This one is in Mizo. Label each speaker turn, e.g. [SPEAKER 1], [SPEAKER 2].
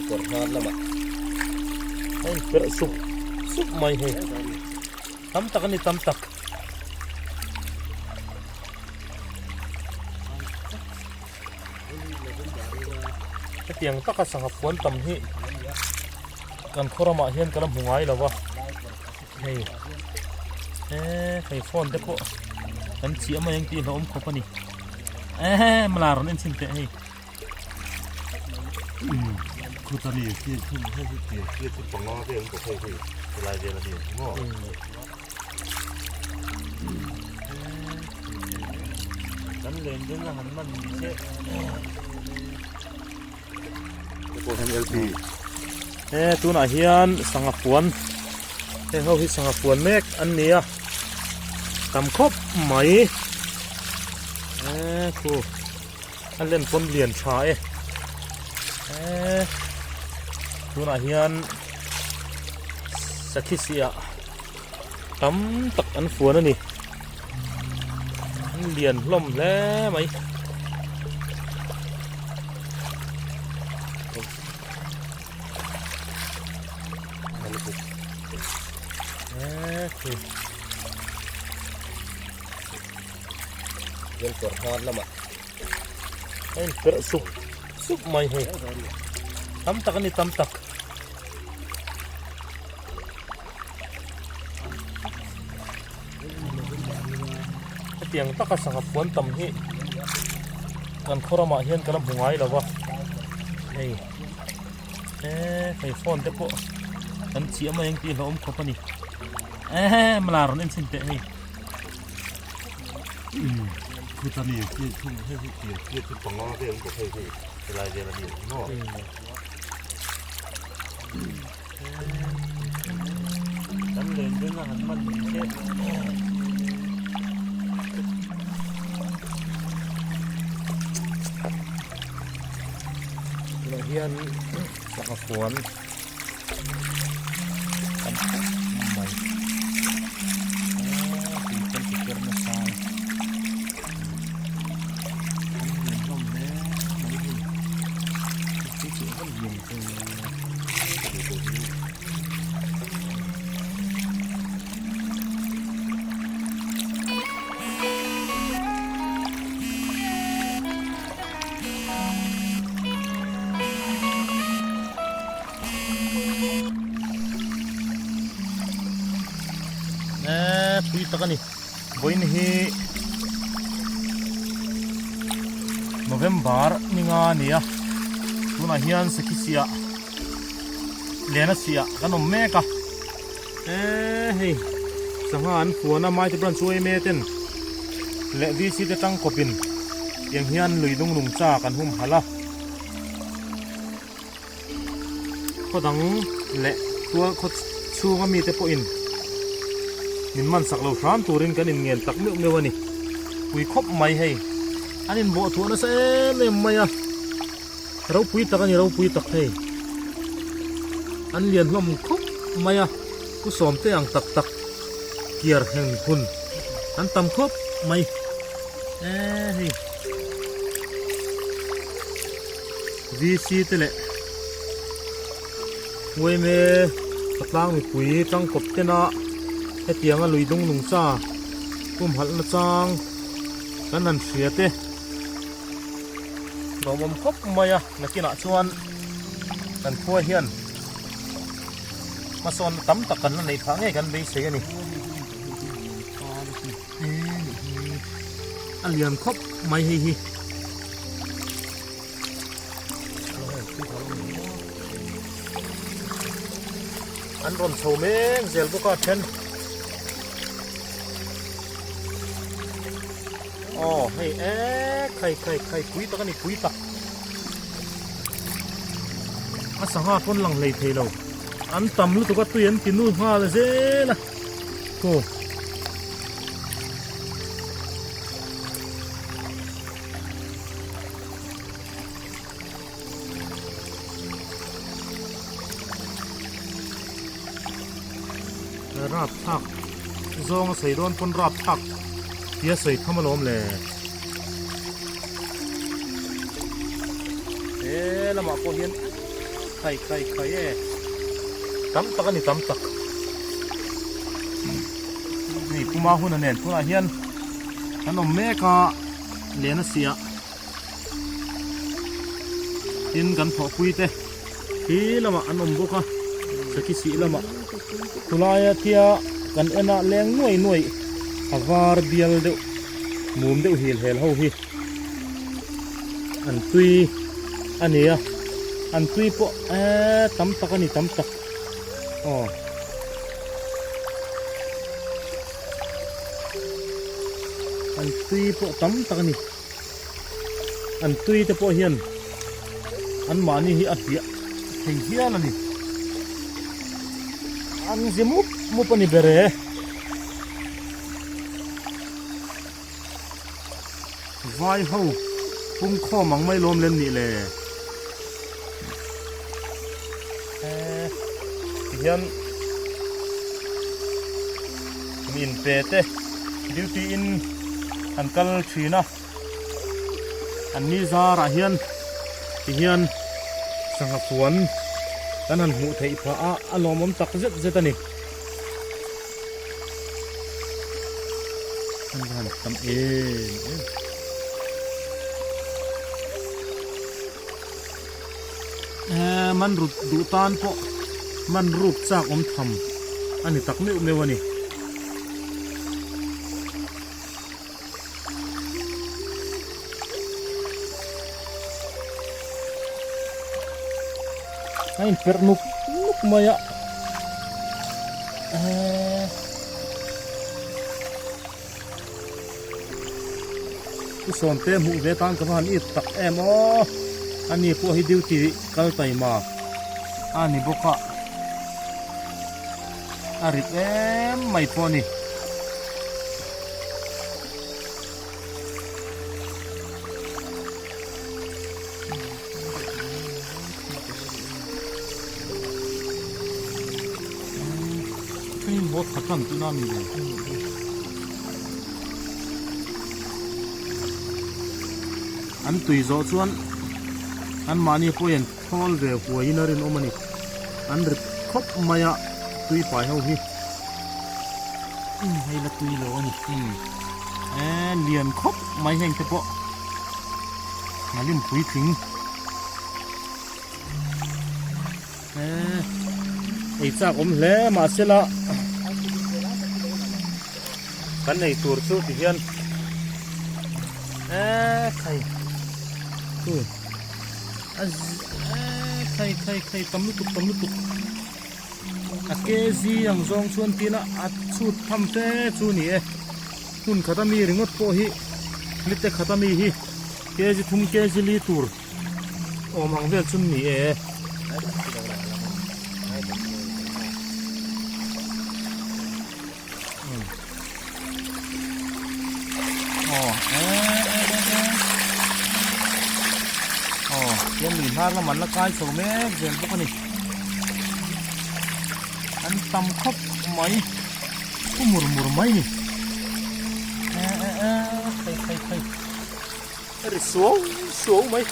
[SPEAKER 1] kawr hnar lamah
[SPEAKER 2] a inperh sup sup mai hei tam tak a ni tam tak. Hetiang taka sangha puan tam hi kan khaw ramah hian ka la hmu ngai lo va hei eee hei phone te pawh kan chiah mai ang tih hlauhawm khawp a ni eee mala rawn en chhin teh hei.
[SPEAKER 3] Khuta mi khi thum hei hi ti khi chu panga vel an bawk hei hei helai vel a ni maw.
[SPEAKER 2] Kan len den a han man ni che. He tunah hian sangha puan heng ho hi sangha puan mek an ni a tam khawp mai e khu a lem pawn lian tha e e tunah hian sakhi siah tam tak an fuan a ni an lian hlawm hle mai.
[SPEAKER 1] Vel kawr hnar lamah
[SPEAKER 2] a inperh sup sup mai hei tam tak a ni tam tak. Hetiang taka sangha puan tam hi kan khaw ramah hian ka la hmu ngai lo va hei eee hei phone te pawh kan chiah mai ang tih hlauhawm khawp a ni eee mala rawn en chhin teh hei.
[SPEAKER 3] Khuta mi khi thum hei hi ti khi chu panga vel an bawk hei hei helai vel a ni maw.
[SPEAKER 2] Kan len ding a han man ni che. Tunah hian sangha fuan tam khawp mai. Aaa tui pawn ti ker nasa a. An lian hlawm hle mai hei. Chu chu a va lian ve. Eee pui tak a ni vawiin hi November ni nga a ni a tunah hian sakhi chiah lena chiah kan awm mek a eee hei sangha an fuan a maite branch yma ten leh VC te tangkawpin tiang hian lui dung nung cha kan humhalh a. Khaw dang leh tual khaw chhunga mite pawhin min man sak lo hram turin kan inngen tak meuh meuh a ni. Pui khawp mai hei. An inbawh thuah nasa em em mai a. Ropui tak a ni ropui tak hei. An lian hlawm khawp mai a. Pu Sawmte ang tak tak kiar heng hun an tam khawp mai. Eee hei. VC te leh Uaime patlang mipui tangkawp tena hetianga lui dung nungcha pumhalh na chang kan han hria te lawmawm khawp mai a nakinah chuan kan khua hian hmasawnna tam tak kan la neih phah ngei kan beisei a ni. A lian khawp mai hei hi. An rawn chho mek zel bawk a then. Aw hei ek khai khai khai pui tak a ni pui tak. A sangha pawn lang hlei thei lo. An tam lutuk a tui an ti nu nghal zel a. Aw. Rap thlak zawng a sawi dawn pawn rap thlak tia sawi tham alawm le. He lamah pawh hian. Khai khai khai e. Tam tak a ni tam tak. Hei puma hun a nen tunah hian kan awm mek a len a siah. Tin kan thawhpui te khi lamah an awm bawk a sakhi sih lamah khulaia thia kan en a leng nuai nuai a var bial deuh mum deuh hil hel ho hi an tui a ni a an tui pawh eee tam tak a ni tam tak aw. An tui pawh tam tak a ni. An tui te pawh hian an mahni hi a hliah thei hial a ni. An zi mup mup a ni ber e. Vai ho pum khawm ang mai lawm lem nih le. Tihian mi inpe te duty in an kal thin a an ni zarah hian tihian sangha fuan kan han hmuh theih phah a a lawmawm tak zet zet a ni. An va han tam em em. Eh, man rut duh tan pawh man ruk chak awm tham a ni tak meuh meuh a ni. A inperh nuk nuk mai a eh Pu Sawmte hmuh ve tan ka va han it tak em aw ani pawh hi duty kal taima a ni bawk a a rit em mai pawh a ni. An tui zawh chuan an mahni pawhin thawl ve huaiin a rinawm a ni. An rit khawp mai a tui pai ho hi. Hei la tui lo a ni. Eee lian khawp mai heng te pawh Nghalim puitling. Eee ei chak awm hle mahsela kan ei tur chu ti hian eee khai chu a eee khai khai khai tam lutuk tam lutuk a kg ang zawng chuan tina a chhut tham fe chu ni e hmun khat ami ringawt pawh hi lite khat ami hi kg thum kg li tur Awm ang vel chu ni e. Aw eh eh eh eh. Aw hian lui hnar lam an la kai chho mek zel bawk a ni. An tam khawp mai. Pu mur mur mai ni. Eh eh eh khai khai khai. A ri suau suau mai.